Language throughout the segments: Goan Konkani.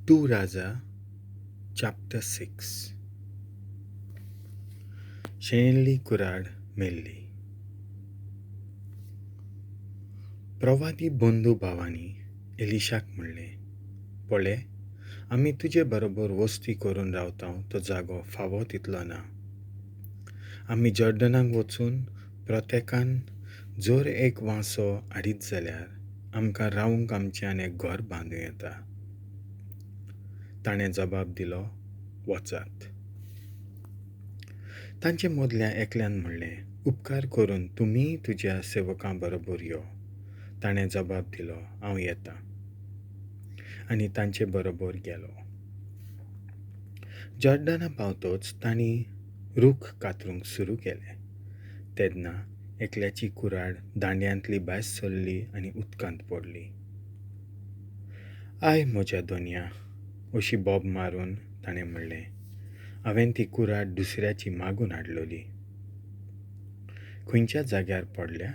2 Raja chapter 6. शेणिल्ली कुराड मेल्ली. प्रवादी बंधू भावांनी एलिशाक म्हणलें, पळे, आमी तुजे बरोबर वस्ती करून रावता तो जागो फावो तितलो ना. आमी जॉर्डनाक वचून प्रत्येकान जर एक वांसो हाडीत जाल्यार आमकां रावंक आमच्यान एक घर बांदूं येता. ताणें जबाब दिलो, वचात. तांचे मदल्या एकल्यान म्हणलें, उपकार करून तुमी तुज्या सेवकां बरोबर यो. ताणें जबाब दिलो, हांव येतां. आनी तांचे बरोबर गेलो. जॉर्डना पावतोच तांणी रूख कातरूंक सुरू केलें. तेन्ना एकल्याची कुराड दांड्यांतली भायर सरली आनी उदकांत पडली. I म्हज्या दोनया, अशी बोब मारून ताणें म्हणलें, हांवें ती कुराड दुसऱ्याची मागून हाडलोली. खंयच्या जाग्यार पडल्या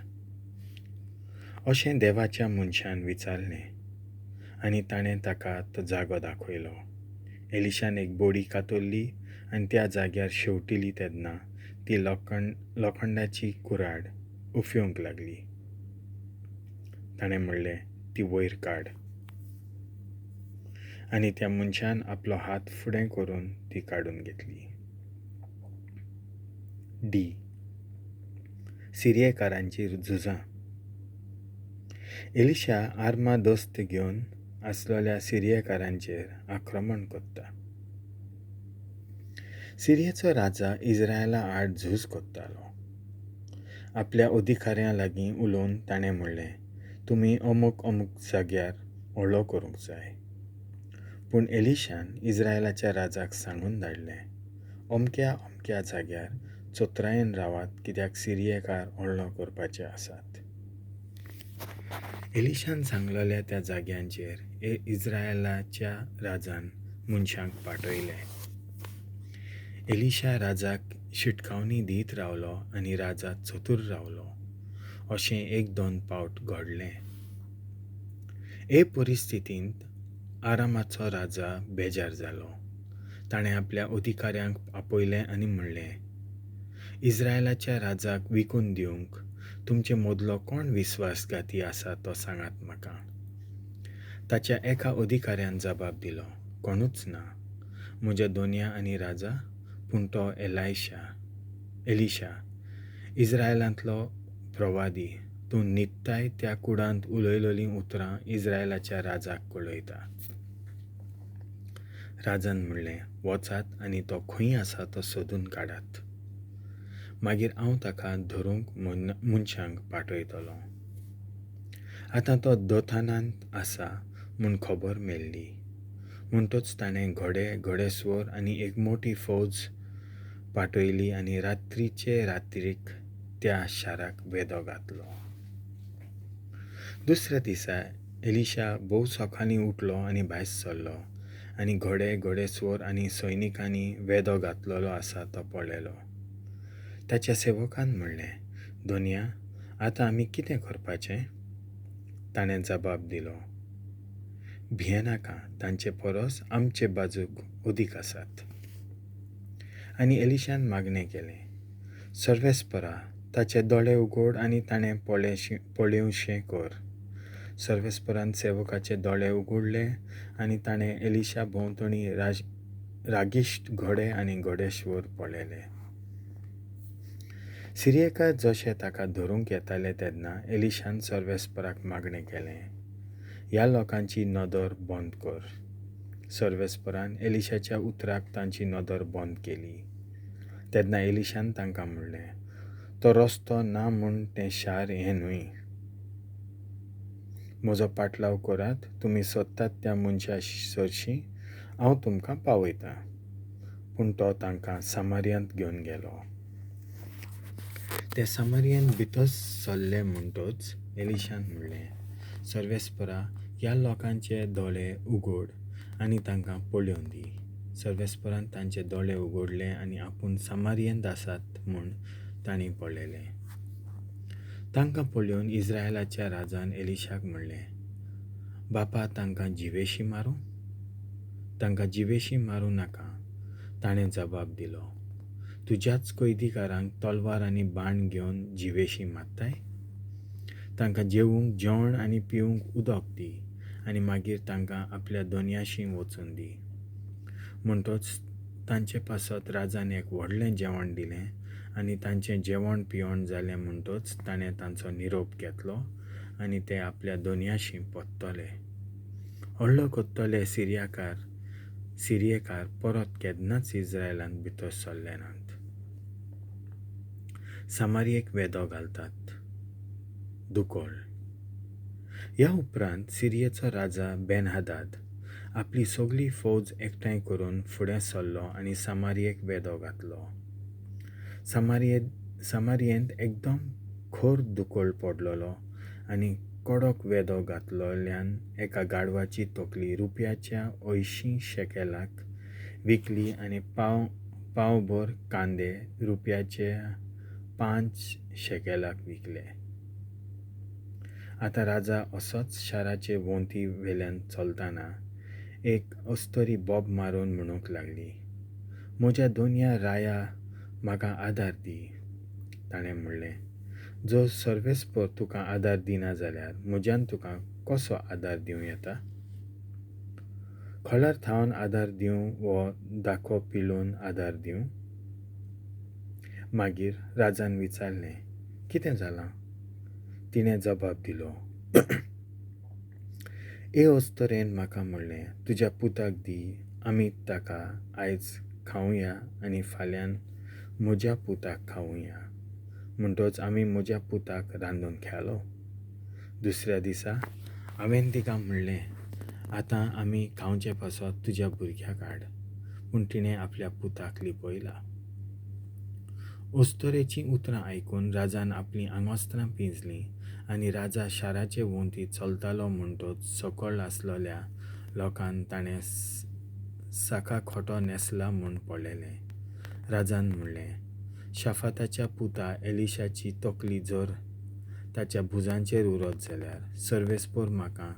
अशें देवाच्या मनशान विचारलें आनी ताणें ताका तो जागो दाखयलो. एलिशान एक बोडी कातरली आनी त्या जाग्यार शेवटिली तेन्ना ती लोखंडाची कुराड उफेवंक लागली. ताणें म्हणलें, ती वयर काड. आनी त्या मनशान आपलो हात फुडें करून ती काडून घेतली. डी. सिरियेकारांची झुजां. एलिशा आर्मां दोस्त घेवन आसलेल्या सिरियेकारांचेर आक्रमण करता. सिरियेचो राजा इस्रायला आड झूज करतालो. आपल्या अधिकाऱ्यां लागीं उलोवन ताणें म्हणलें, तुमी अमूक अमूक जाग्यार हल्लो करूंक जाय. पूण एलिशान इस्रायलाच्या राजाक सांगून धाडलें, अमक्या अमक्या जाग्यार चतुरायेन रावात, कित्याक सिरियेकार हल्लो करपाचे आसात. एलिशान सांगलेल्या त्या जाग्यांचेर इस्रायलाच्या राजान मनशांक पाठयले. एलिशा राजाक शिटकावणी दीत रावलो आनी राजा चतूर रावलो. अशें एक दोन पावट घडलें. हे परिस्थितींत आरामाचो राजा बेजार जालो. ताणें आपल्या अधिकाऱ्यांक आपयलें आनी म्हणलें, इस्रायलाच्या राजाक विकून दिवंक तुमचे मदलो कोण विस्वासघाती आसा तो सांगात म्हाका. ताच्या एका अधिकाऱ्यान जबाब दिलो, कोणूच ना म्हज्या दोनया आनी राजा, पूण तो एलिशा इस्रायलांतलो प्रवादी, तूं न्हिदताय त्या कुडांत उलयलेलीं उतरां इस्रायलाच्या राजाक कळयता. राजान म्हणलें, वचात आनी तो खंय आसा तो सोदून काडात. मागीर हांव ताका धरूंक मनशांक पाठयतलो. आतां तो दोथानांत आसा म्हूण खबर मेळ्ळी. म्हणटच ताणें घोडे, घोडेस्वर आनी एक मोटी फौज पाठयली आनी रात्रीचे रात्रीक त्या शाराक वेदो घातलो. दुसऱ्या दिसा एलिशा भोव सकाळीं उठलो आनी भायर सरलो आनी घोडे, घोडेस्वर आनी सैनिकांनी वेदो घातलेलो आसा तो पळयलो. ताच्या सेवकान म्हणलें, दोनया, आतां आमी कितें करपाचें? ताणें जबाब दिलो, भियेनाका, तांचे परस आमचे बाजूक अदीक आसात. आनी एलिशान मागणें केलें, सर्वेस्परा, ताचे दोळे उगड आनी ताणें पळेवशें कर. सर्वेस्परान सेवकाचे दोळे उगडले आनी ताणें एलिशा भोंवतणी रागिश्ट घोडे आनी घोडेश्वर पळयले. सिरियेकार जशे ताका धरूंक येताले तेन्ना एलिशान सर्वेस्पराक मागणें केलें, ह्या लोकांची नदर बंद कर. सर्वेस्परान एलिशाच्या उतराक तांची नदर बंद केली. तेन्ना एलिशान तांकां म्हणलें, तो रस्तो ना म्हूण तें शार हें न्हय. म्हजो पाटलाव करात, तुमी सोदतात त्या मनशा सरशीं हांव तुमकां पावयतां. पूण तो तांकां सामारियांत घेवन गेलो. ते सामारियांत भितर सरले म्हणटच एलिशान म्हणलें, सर्वेस्परा, ह्या लोकांचे दोळे उगड आनी तांकां पळोवन दी. सर्वेस्परान तांचे दोळे उगडले आनी आपूण सामारियांत आसात म्हूण तांणी पळयलें. तांकां पळोवन इस्रायलाच्या राजान एलिशाक म्हणलें, बापा, तांकां जिवेशी मारूं? तांकां जिवेशीं मारूं नाका. ताणें जबाब दिलो, तुज्याच कैदीकारांक तलवार आनी बाण घेवन जिवेशीं मारताय? तांकां जेवूंक जेवण आनी पिवंक उदक दी आनी मागीर तांकां आपल्या दोनयाशीं वचून दी. म्हणटच तांचे पासत राजान एक व्हडलें जेवण दिलें आनी तांचें जेवण पिवण जालें म्हणटच ताणें तांचो निरोप घेतलो आनी ते आपल्या दोनयाशीं परतले. व्हडलो कोत्तले सिरियेकार परत केन्नाच इस्रायलांत भितर सरले नात. सामारयेक वेदो घालतात. दुकोळ. ह्या उपरांत सिरियेचो राजा बेन-हदाद आपली सगली फौज एकठांय करून फुडें सरलो आनी सामारयेक वेदो घातलो. सामारयेंत एकदम खर दुकोळ पडलेलो आनी कडक वेदो घातलोल्यान एका गाढवाची तकली रुपयाच्या 80 शेकेलाक विकली आनी पावभर कांदे रुपयाच्या 5 शेकेलाक विकले. आतां राजा असोच शाराचे वोंती वेल्यान चलतना एक अस्तरी बोब मारून म्हणूंक लागली, म्हज्या दोनया राया म्हाका आदार दी. ताणें म्हणलें, जर सर्वेस्पर तुका आदार दिना जाल्यार म्हज्यान तुका कसो आदार दिवं येता? खोलार थावन आदार दिवं वो दाखो पिलोवन आदार दिवं? मागीर राजान विचारलें, कितें जालां? तिणें जबाब दिलो, ए अस्तरेन म्हाका म्हणलें, तुज्या पुताक दी, आमी ताका आयज खावया आनी फाल्यां म्हज्या पुताक खावया. म्हणटच आमी म्हज्या पुताक रांदून खेलो. दुसऱ्या दिसा हांवें तिका म्हणलें, आतां आमी खावचे पासत तुज्या भुरग्याक हाड. पूण तिणें आपल्या पुताक लिपयला. अस्तरेचीं उतरां आयकून राजान आपलीं आंगवस्त्रां पिंजलीं आनी राजा शाराचे वोंती चलतालो म्हणटच सकयल आसलेल्या लोकान ताणें साका खोटो न्हेसला म्हूण पळयलें. राजान म्हणलें, शाफाताच्या पुता एलिशाची तकली जर ताच्या भुजांचेर उरत जाल्यार सर्वेस्पर म्हाका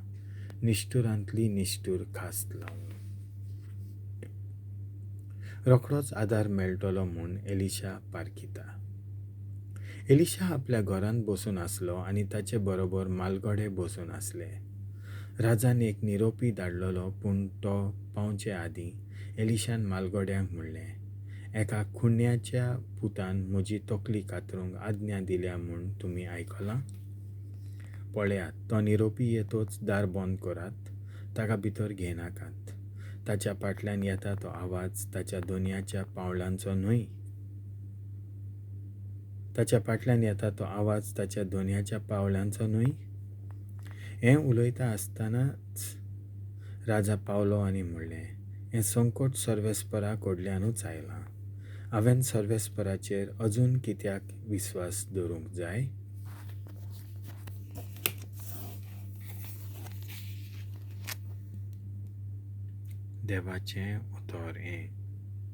निश्ठुरांतली निश्ठूर खास्त लावूं. रोखडोच आदार मेळटलो म्हूण एलिशा पारखिता. एलिशा आपल्या घरांत बसून आसलो आनी ताचे बरोबर मालगडे बसून आसले. राजान एक निरोपी धाडलेलो, पूण तो पावचे आदीं एलिशान मालगड्यांक म्हणलें, एका खुन्याच्या पुतान म्हजी तकली कातरूंक आज्ञा दिल्या म्हूण तुमी आयकलां? पळयात, तो निरोपी येतोच दार बंद करात, ताका भितर घेयनाकात. ताच्या फाटल्यान येता तो आवाज ताच्या दोनयाच्या पावलांचो न्हय. ताच्या फाटल्यान येता तो आवाज ताच्या दोनयाच्या पावलांचो न्हय. हें उलयता आसतनाच राजा पावलो आनी म्हणलें, हें संकट सर्वेस्परा कडल्यानूच आयलां. हांवें सर्वेस्पराचेर अजून कित्याक विस्वास दवरूंक जाय? देवाचें उतर हें.